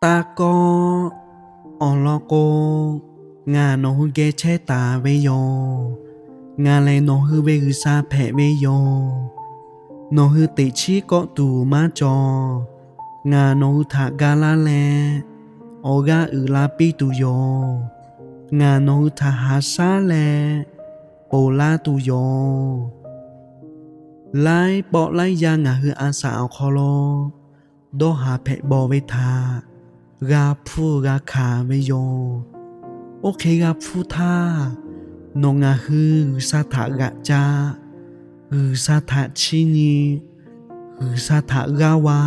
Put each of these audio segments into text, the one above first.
Taˇ kawˆ. Awˬ lawn k'o, ngaˬ nawˬ hui geh chehˇ taˍ ve yoˬ. Ngaˬ lehˬ nawˬ hui ve G'uiˬsha hpehꞈ ve yoˬ. Nawˬ hui teꞈ chiˉ kawˆ tuˬ maˇ cawˬ. Ngaˬ nawˬ hui htaꞈ ga laˇ leh, awˬ g'aˇ uiˍ la piˇ tuˬ yoˬ. Ngaˬ nawˬ hui htaꞈ haˍ shaˉ leh ponˬ laˇ tuˬ yoˬ. Laiˉ pawˆ laiˉ yaˇ ngaˬ hui a shaꞈ awˬ hk'aw lo dawˇ haˍ hpehꞈ bawˬ ve htaꞈ g'a hpfuhˇ g'a hkanˍ ve yoˬ. Oˇ hk'e g'a hpfuhˇ htaˇ, nawˬ ngaˬ hui G'uiˬsha htaꞈ g'aꞈ ca, G'uiˬsha htaꞈ chiˇ nyi, G'uiˬsha htaꞈ g'aˇ va.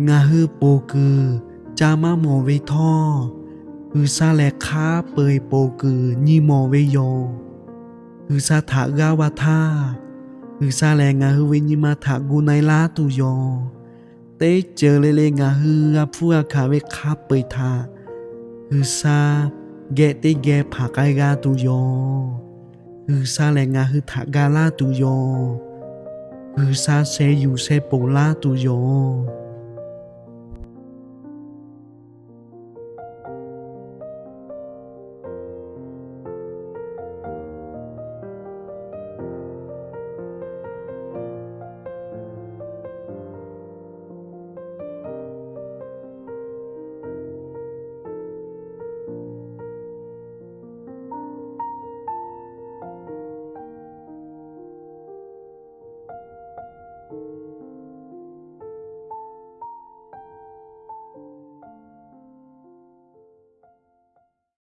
Ngaˬ hui poˬ kuiˬ ca maˇ mawˬ ve htawˇ, G'uiˬsha lehˬ hk'a peu-eˬ poˬ kuiˬ nyi mawˬ ve yoˬ. G'uiˬsha htaꞈ g'aˇ va htaˇ, G'uiˬsha lehˬ ngaˬ hui ve nyi ma htaꞈ gu na-e laˇ tuˬ yoˬ. Teˇ ceuˬ le le ngaˬ hui g'a hpfuhˇ g'a hkanˍ ve hk'a peu-eˬ htaꞈ G'uiˬsha geh teˇ geh hpanˍ k'ai g'a tuˬ yoˬ. G'uiˬsha lehˬ ngaˬ hui htaꞈ ga laˇ tuˬ yoˬ. G'uiˬsha sheh yuˬ sheh ponˬ laˇ tuˬ yoˬ.